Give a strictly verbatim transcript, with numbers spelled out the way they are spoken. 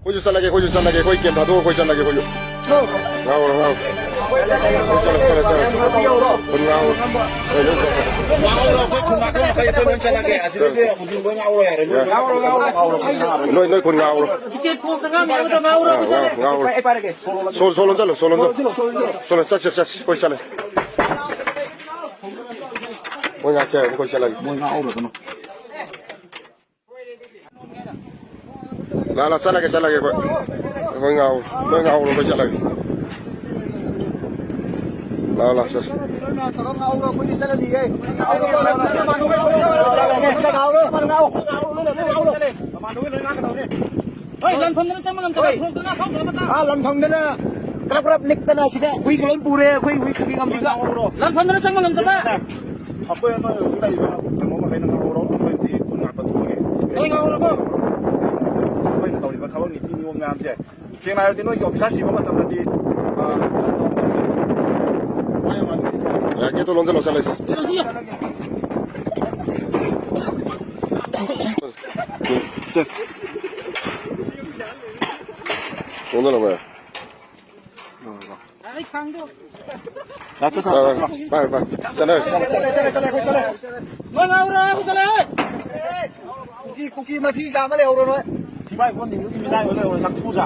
ꯑꯩꯈꯣꯏꯁꯨ ꯆꯠꯂꯒꯦ, ꯑꯩꯈꯣꯏꯁꯨ ꯆꯠꯂꯒꯦ, ꯑꯩꯈꯣꯏ ꯀꯦꯝ ꯊꯥꯗꯣꯛꯑꯣ, ꯑꯩꯈꯣꯏ ꯆꯠꯂꯒꯦ, ꯑꯩꯈꯣꯏꯁꯨ꯫ ꯉꯥꯎꯔꯣ, ꯉꯥꯎꯔꯣ꯫ ꯆꯠꯂꯣ, ꯆꯠꯂꯣ, ꯆꯠꯂꯣ, ꯆꯠꯂꯣ꯫ ꯈꯨꯟ ꯉꯥꯎꯔꯣ꯫ ꯉꯥꯎꯔꯣ, ꯑꯩꯈꯣꯏ ꯈꯨꯟ ꯉꯥꯛꯇ ꯃꯈꯩ ꯑꯩꯈꯣꯏ ꯂꯣꯏ ꯆꯠꯂꯒꯦ꯫ ꯑꯁꯤꯗꯗꯤ ꯍꯧꯖꯤꯛ ꯂꯣꯏ ꯉꯥꯎꯔꯣ ꯌꯥꯔꯦ꯫ ꯂꯣꯏ ꯉꯥꯎꯔꯣ, ꯉꯥꯎꯔꯣ꯫ ꯅꯣꯏ, ꯅꯣꯏ ꯈꯨꯟ ꯉꯥꯎꯔꯣ꯫ ꯏꯆꯦ ꯈꯣꯡ ꯆꯪꯉꯝꯃꯦ, ꯑꯃꯗ ꯉꯥꯎꯔꯣ, ꯑꯥ, ꯉꯥꯎꯔꯣ, ꯉꯥꯎꯔꯣ꯫ ꯑꯩ ꯄꯥꯏꯔꯒꯦ꯫ ꯁꯣ-, ꯁꯣ ꯂꯣꯟꯖꯜꯂꯣ, ꯁꯣ ꯂꯣꯟꯖꯜꯂꯣ꯫ ꯁꯣ ꯂꯣꯟ-, ꯆꯠꯁꯤ, ꯆꯠꯁꯤ, ꯑꯩꯈꯣꯏ ꯆꯠꯂꯦ꯫ ꯃꯣꯏ ꯉꯥꯏꯍꯥꯛ ꯆꯠꯂꯦ, ꯑꯩꯈꯣꯏ ꯆꯠꯂꯒꯦ꯫ ꯃꯣꯏ ꯉꯥꯎꯔꯣ ꯀꯩꯅꯣ꯫ ꯂꯥ, ꯂꯥ, ꯆꯠꯂꯒꯦ, ꯆꯠꯂꯒꯦ ꯑꯩꯈꯣꯏ꯫ ꯑꯩꯈꯣꯏ ꯉꯥꯎ-, ꯅꯣꯏ ꯉꯥꯎꯔꯣ, ꯑꯩꯈꯣꯏ ꯆꯠꯂꯒꯦ꯫ ꯂꯥ, ꯂꯥ, ꯆꯠꯁꯤ꯫ ꯍꯣꯏ, ꯂꯥꯟꯐꯝꯗꯅ ꯆꯪꯕ ꯉꯝꯗꯕ, ꯁꯣꯔꯣꯛꯇ ꯉꯥ ꯊꯧꯗꯕ ꯃꯇꯥꯡ꯫ ꯑꯥ, ꯂꯥꯟꯐꯝꯗꯅ ꯀ꯭ꯔꯞ ꯀ꯭ꯔꯞ ꯅꯤꯛꯇꯅ ꯁꯤꯗ ꯍꯨꯏꯒ ꯂꯣꯏ ꯄꯨꯔꯦ, ꯑꯩꯈꯣꯏ ꯍꯨꯏ ꯄꯨꯒꯦ ꯉꯝꯗ꯭ꯔꯤꯕ꯫ ꯂꯥꯟꯐꯝꯗꯅ ꯆꯪꯕ ꯉꯝꯗꯕ꯫ ꯑꯩꯈꯣꯏ ꯑꯅꯣꯏ ꯍꯧꯖꯤꯛ ꯂꯩꯔꯤꯕ ꯀꯩꯅꯣ ꯃꯈꯩꯅ ꯉꯥꯎꯔꯣ, ꯑꯩꯈꯣꯏꯗꯤ ꯈꯨꯟ ꯉꯥꯛꯄ ꯊꯣꯛꯑꯒꯦ꯫ ꯅꯣꯏ ꯉꯥꯎꯔꯣꯀꯣ꯫ ꯑꯩꯈꯣꯏꯅ ꯇꯧꯔꯤꯕ ꯊꯕꯛ ꯅꯤꯇꯤ ꯅꯤꯌꯣꯝ ꯃꯌꯥꯝꯁꯦ, ꯁꯦꯡꯅ ꯍꯥꯏꯔꯗꯤ ꯅꯣꯏꯒꯤ ꯑꯣꯐꯤꯁꯔ ꯁꯤꯕ ꯃꯇꯝꯗꯗꯤ, ꯑ, ꯌꯥ, ꯒꯦꯠꯇꯣ ꯂꯣꯟꯁꯤꯜꯂꯣ, ꯆꯠꯂꯁꯤ꯫ ꯁꯦ꯫ ꯂꯣꯟꯁꯤꯜꯂꯣ, ꯚꯥꯏ꯫ ꯂꯥꯛꯇ ꯁꯥ-, ꯑ, ꯂꯥꯛꯇ ꯁꯥ-, ꯄꯥꯏ, ꯄꯥꯏ꯫ ꯆꯠꯅꯔꯁꯤ꯫ ꯆꯠꯂꯦ, ꯆꯠꯂꯦ, ꯆꯠꯂꯦ, ꯑꯩꯈꯣꯏ ꯆꯠꯂꯦ꯫ ꯅꯣꯏ ꯉꯥꯎꯔꯣ, ꯑꯩꯈꯣꯏ ꯆꯠꯂꯦ꯫ ꯀꯨꯀꯤ, ꯀꯨꯀꯤ ꯃꯊꯤ ꯆꯥꯕ ꯂꯩꯍꯧꯔꯣ ꯅꯣꯏ꯫ ꯊꯤꯕꯥꯏ ꯀꯣꯟ ꯅꯤꯡꯕꯒꯤ ꯃꯤꯅꯥꯏ ꯑꯣꯏ ꯂꯩꯍꯧꯔꯣ, ꯁꯛꯊꯨ ꯆꯥ꯫